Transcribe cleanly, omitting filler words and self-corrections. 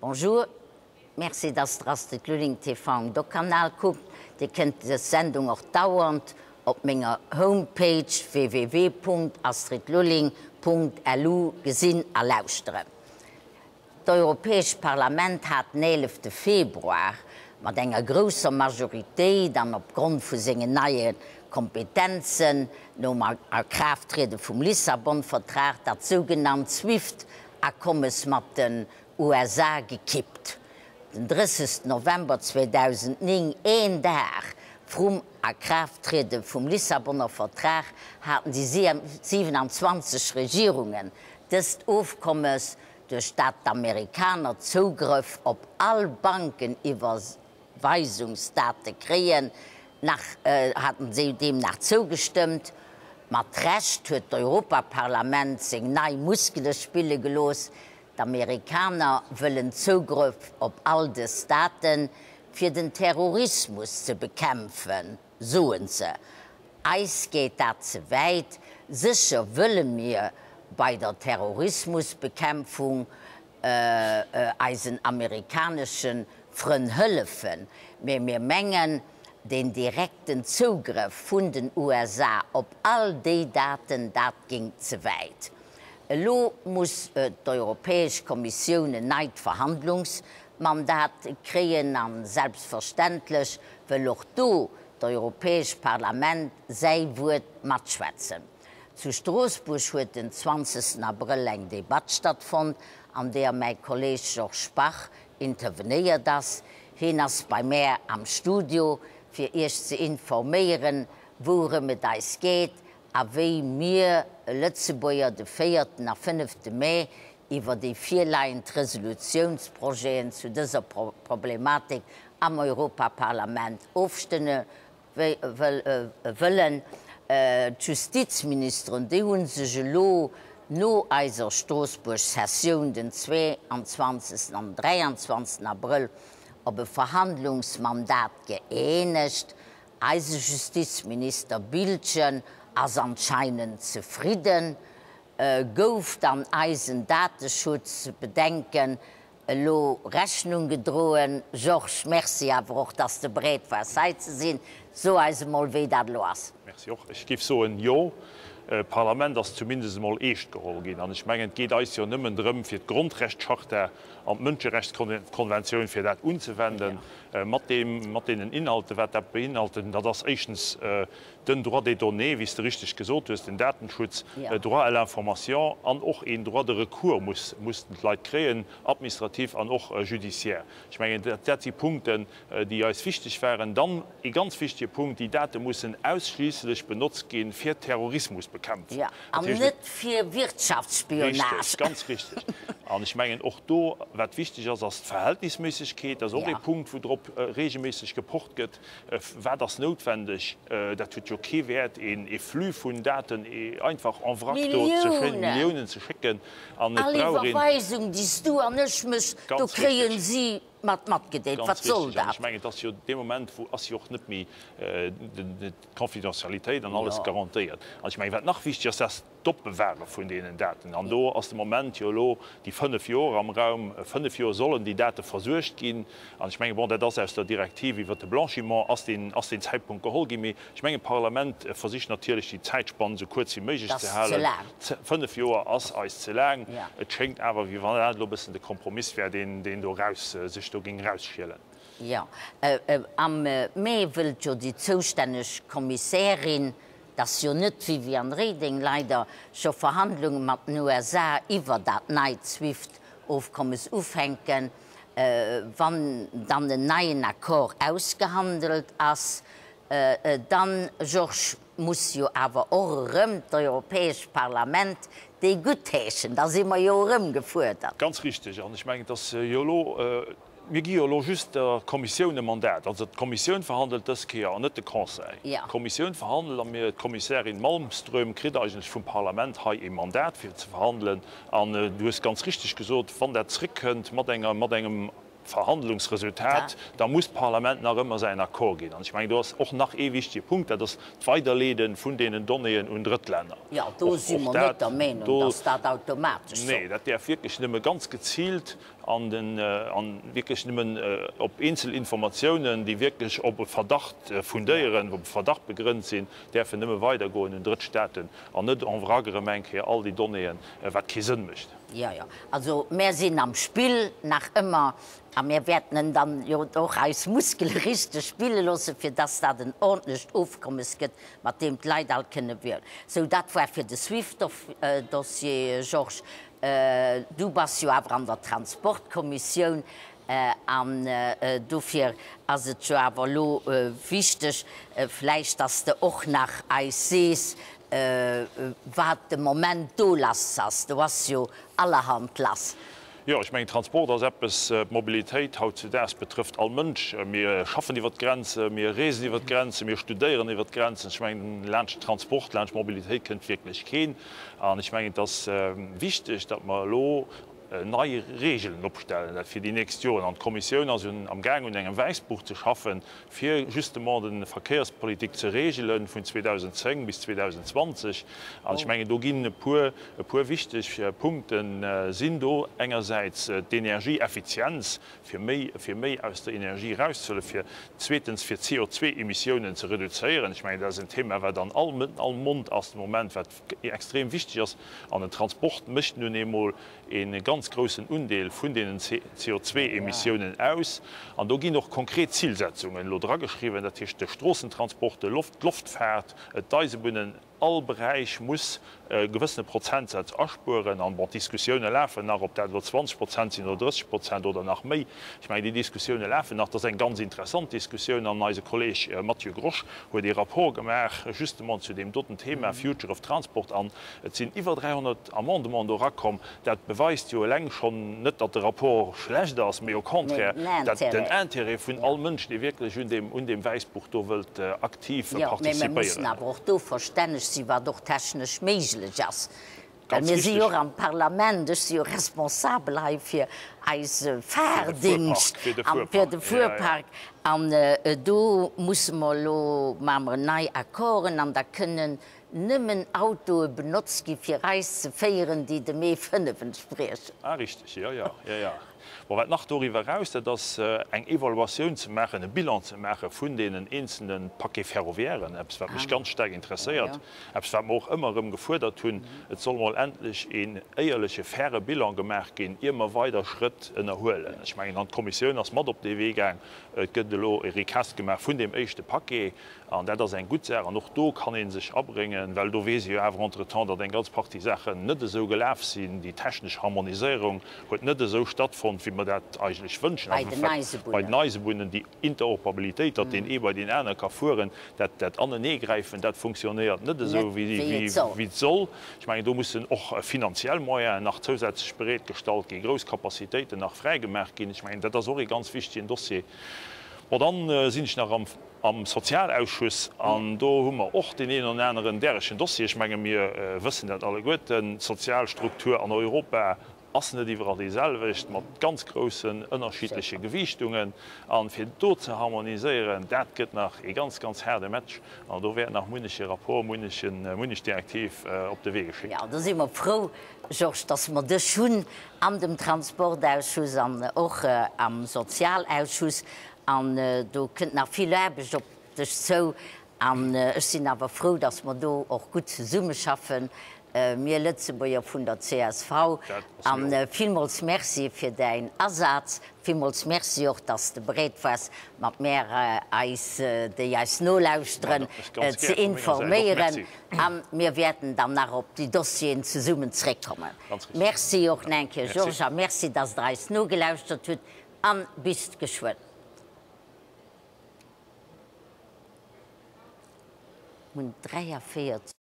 Bonjour, merci dass der Astrid Lulling TV um Doc-Kanal kuckt. Dir kënnt dës Sendung och dauernd op menger Homepage www.astridlulling.lu gesinn a lauschteren. D'Europäescht Parlament hat den 11 Februar mat enger grousser Majoritéit an opgrond vu sengen neie Kompetenzen nom A-Kraaft-Triede vum Lissabon-Vertrag dat sougenannt SWIFT-Akommes mat den USA gekippt. Den 30 November 2009, een Dag vrum A-Kraaft-Triede vum Lissabonner Vertrag, haten déi 27 Regierungen dëst Ofkommes, duerch dat d'Amerikaner Zougrëff op all Bankeniwwerweisungsdate kréien, nach haten si deem nach zougestëmmt. Mat Recht huet d'Europaparlament seng nei Muskele spille gelooss. D'Amerikaner wëllen Zougrëff op all dës Daten, fir den Terrorismus ze bekämpfen, soen se. Eis geet dat ze wäit. Sécher wëlle mir bei der Terrorismusbekämpfung eisen amerikanesche Frënn hëllefen, mee mir mengen, deen direkten Zougrëff vun den USA op all déi Daten, dat géing ze wäit. Elo muss d'Europäesch Kommissioun en neit Verhandlungsmandat kréien a selbstverständlech wëll och do d'Europäescht Parlament säi Wuert matschwätzen. Zu Stroossbuerg huet den 20 Abrëll eng Debatt stattfonnt, an deeër mäi Kolleg Georges Bach intervenéiert ass. Hien ass bei mär am Studio, fir Iech ze informéieren, wourëm et eis geet a wéi mir Lëtzebuerger de véierten a fënnefte Mee iwwer déi virleiend Resolutiounsprojeten zu dëser Problematik am Europaparlament ofstënne wëllen. D'Justizministeren, déi hu sech elo no eiser Stroossbuerg-Sessioun den 22 an 23 Abrëll op e Verhandlungsmandat gëeenegt. Eise Justizminister Biltgen ass anscheinend zefridden. Gouf dann eisen Dateschutzbedenken elo Rechnung gedroen? Georges, Merci awer och, dass de bereet waars hei ze sinn. So eis emol, wéi dat elo ass. Merci och. Ech géif soen, jo, d'Parlament ass zumindest emol eescht geholl ginn. An ech mengen, et geet eis jo nëmmen drëm, fir d'Grondrechtscharta an d'Mënscherechtskonventioun, fir dat unzewenden, mat deem, mat deenen Inhalten, wat dat beinhaltet. Dat ass éischtens den Droit des données, wéi s de richteg gesot hues, den Datenschutz, Droit à l'information an och een Droit de recours muss, mussten d'Leit kréien, administratif an och judiciaire. Ech mengen, dat, dat si Punkten, déi eis wichteg waren. Dann ee ganz wichtige Punkt, Déi Date mussen ausschliisslech benotzt gi fir Terrorismusbekämpfung. Jo, an net fir Wirtschaftsspionage. Richtig, ganz richtig. An ech mengen, och do, wat wichteg ass, ass d'Verhältnisméissegkeet. Dat ass och ee Punkt, wou drop regelméisseg gepocht gëtt. Wat ass noutwendeg? Dat huet jo kee Wäert, ee Flux vun Daten einfach en vrac do ze schécken, Milliounen ze schécken. An et brauch een. All Iwwerweisung, déi s du an ech méchs, do kréien si mat matgedeelt. Wat soll dat? Ganz richtig. An ech mengen, et ass jo dee Moment, wou ass jo och net méi d'Confidentialitéit an alles garantéiert. An ech mengen, wat nach wichteg ass, dat ass d'Opbewahre vun deenen Daten. An do ass de Moment jo elo déi fënnf Joer am Raum. Fënnf Joer sollen déi Date versuergt ginn. An ech mengen, bon, dat ass aus der Direktiv iwwert de Blanchiment ass deen, ass deen Zäitpunkt geholl ginn. Mee ech mengen, d'Parlament versicht natierlech, déi Zäitspann esou kuerz wéi méiglech ze halen. Fënnf Joer ass eis ze laang. Et schéngt awer, wéi wann dat elo e bëssen de Kompromiss wär, deen, deen do eraus, sech do géing erausschielen. Jo, am Mee wëllt jo déi zoustänneg Kommissärin, 't ass jo net d'Viviane Reding, leider, scho Verhandlunge mat den USA iwwer dat neit SWIFT-Ofkommes ufänken. Wann dann en neien Accord ausgehandelt ass, dann, Georges, muss jo awer och erëm d'Europäescht Parlament déi guttheeschen. Da si mer jo erëm gefuerdert. Ganz richtig. An ech mengen, et ass jo elo Mir gi jo elo just der Kommissioun e Mandat. Also d'Kommissioun verhandelt dës Kéier an net de Conseil. D'Kommissioun verhandelt a mir, d'Kommissärin Malmström kritt eigentlech vum Parlament hei e Mandat fir ze verhandelen. An du hues ganz richtig gesot, wann dat zréckkënnt mat enger, mat engem Verhandlungsresultat, da muss d'Parlament nach ëmmer säin Accord ginn. An ech mengen, do ass och nach ee wichtige Punkt, dat ass d'Weiderleede vun deenen Donnéeën un Drëttlänner. Jo, do si mer net der Meenung, dass dat automatesch soll. Nee, dat däerf wierklech nëmme ganz geziilt. An den, an wierklech nëmmen op eenzel Informatiounen, déi wierklech op e Verdacht fundéieren, op e Verdacht begrënnt sinn, däerfen nëmme weidergoen un Drëttstaaten an net en vrac erëm eng Kéier all déi Donnéeën, wat kee Sënn mécht. Jo, jo. Also mär sinn am Spill nach ëmmer a mär wäerten en dann jo och eis Muskele richteg spille loossen, fir dass dat en ordentlecht Ofkommes gëtt, mat deem d'Leit all kënne wielen. Sou, dat war fir de Swift-Dossier, Georges. Du bass jo awer an der Transportkommissioun an dofir ass et jo awer elo wichteg vläicht, dass de och nach eis sees, wat de Moment do lass ass. Do ass jo allerhand lass. Jo, ech mengen, Transport ass eppes, d'Mobilitéit hautzudaags betrëfft all Mënsch. Mir schaffen iwwert d'Grenzen, mir reesen iwwert d'Grenzen, mir studéieren iwwert d'Grenzen. Ech mengen, laanscht den Transport, laanscht d'Mobilitéit kënnt wierklech keen. An ech mengen, et ass wichteg, datt mer elo nei Regeln opstellen, dat fir déi nächst Joren. An d'Kommissioun ass amgaang un engem Wäissbuch ze schaffen, fir justement de Verkéierspolitik ze regele vun 2010 bis 2020. An ech mengen, do ginn e puer, e puer wichteg Punkte sinn do engersäits d'Energieeffizienz, fir méi, fir méi aus der Energie erauszehuelen, fir zweetens fir d'CO2-Emissiounen ze reduzéieren. Ech mengen, dat ass en Thema, wat an all, all Mond ass de Moment, wat extrem wichteg ass. An den Transport mécht nun eemol e ganz groussen Undeel vun deenen CO2-Emissiounen aus. An do ginn och konkret Zilsetzungen elo drageschriwwen, dat heescht de Stroossentransport, de Loft, d'Loftfaart, d'Eisebunnen, All Beräich muss e gewëssene Prozentsaz aspueren. An, bon, d'Diskussioune lafen nach, ob dat elo 20 Prozent sinn oder 30 Prozent oder nach méi. Ech mengen, déi Diskussioune lafen nach. Dat ass eng ganz interessant Diskussioun. An eise Kolleeg Mathieu Grosch huet ee Rapport gemaach justement zu deem doten Thema Future of Transport. An et sinn iwwer 300 Amendementen do erakomm. Dat beweist jo eleng schonn net, datt de Rapport schlecht ass, mee au contraire, datt den Intérêt vun all Mënsch, dee wierklech un deem, un deem Wäissbuch do wëllt aktiv Jo, mee mir mussen participéieren. awer och do verstänneg sinn, wat och technesch méiglech ass. Well Ganz mir si jo richtig. och am Parlament, ech si jo responsabel hei fir eise Fir de Fahrdingscht Fuerpark, fir de an fir de Fuerpark, ja, ja. Fuerpark. An do musse mer elo, maache mer nei Accorden an da kënnen Nëmmen Autoe benotzt gi fir eis ze féieren, déi dem E 5 entspriechen. Ah richteg, jo, jo, jo, jo. Bon, wat nach doriwwer eraus, dat ass eng Evaluatioun ze maachen, e Bilan ze maache vun deenen eenzelne Paquets ferroviairen, eppes wat mech ganz staark interesséiert, eppes wat mer och ëmmer erëm gefuerdert hunn, et soll mol endlech een éierleche, faire Bilan gemaach ginn, ier mer weider Schrëtt ënnerhuelen. Ech mengen, an d'Kommissioun ass mat op dee Wee gaang, et gëtt elo e Recast gemaach vun deem éischte Paquet. An dat ass eng gutt Saach. An och do kann ee sech abréngen, well do weess ee jo awer entretemps, datt eng ganz Partie Saachen net esou gelaf sinn. Déi technesch Harmoniséierung huet net esou stattfonnt, wéi mer dat eigentlech wënschen. Bei den Eisebunnen. Bei den Eisebunnen, déi Interoperabilitéit, datt deen ee bei deen aner ka fueren, dat, dat Aneneegräifen, dat funktionéiert net esou, wéi et soll. Ech mengen, do mussen och finanziell Moyenen nach zousätzlech bereetgestallt ginn, grouss Capacitéiten nach fräigemaach ginn. Ech mengen, dat ass och ee ganz wichtigen Dossier. Bon, dann sinn ech nach am. Am Sozialausschuss, an do hu mer och deen een oder aneren däregen Dossier, ech menge mir wëssen dat alleguerten, d'Sozialstruktur an Europa ass net iwwerall déi selwecht, mat ganz groussen ënnerschiddleche Gewiichtungen. A fir do ze harmoniséieren, dat gëtt nach ee ganz, ganz haarde Match an do wäert nach munneche Rapport, munnechen, munnech Direktiv op de Wee geschéckt Jo, do si mer frou, Georges, dass mer dech hunn an dem Transportausschuss an och am Sozialausschuss. An do kënnt nach vill Aarbecht op dech zou. An ech sinn awer frou, dass mer do och gutt zesummeschaffen, mir Lëtzebuerger vun der csv. A villmools Merci fir däin Asaz. Villmools Merci och, dass de bereet waars, mat mär eis, déi eis nolauschteren, ze informéieren. A mir wäerten dann nach op déi Dossieren zesummen zréckkommen. Merci och nach eng Kéier, Georges, a Merci, dass Der eis nogelauschtert hutt. An bis geschwënn. Hun 43.